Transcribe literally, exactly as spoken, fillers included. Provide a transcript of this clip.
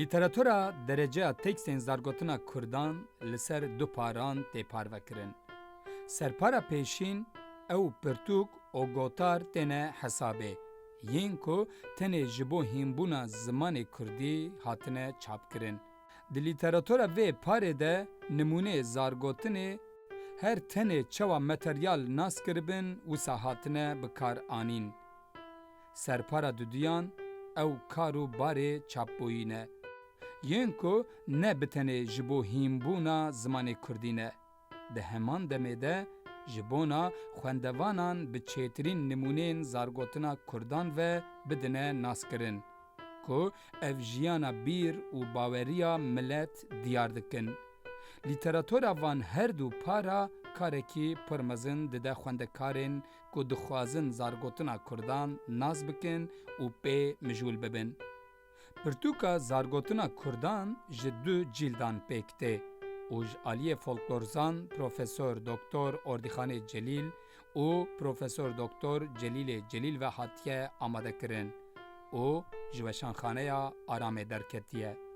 Lîteratura dereceya tekstên zargotina kurdan li ser du paran tê parvekirin. Serpara pêşîn ew pirtûk û gotar têne hesabê, yên ku tenê ji bo hînbûna zimanê kurdî hatine çapkirin. Di lîteratura vê parê de nimûneyê zargotinê her tenê çawa materyal nas kiribin wisa hatine bi kar anîn. Serpara duduyan ew kar û barê çapbûyî ne, yên ku ne bi tenê ji bo hînbûna zimanê kurdî ne. Di heman demê de ji bona xwendevanan bi çêtirîn nimûneyên zargotina kurdan ve bidine naskirin, ku ev jiyana bîr û baweriya milet diyar dikin. Lîteratura van her du para karekî pir mezin dide xwendekarên ku dixwazin zargotina kurdan nas bikin û pê mijûl bibin. Pirtûka zargotina kurdan ji du cîldan pêk tê û ji aliyê folklorzan Profesor Doktor Ordîxanê Celîl û Profesor Doktor Celîlê Celîl ve hatiye amadekirin û ji Weşanxaneya Aramê derketiye.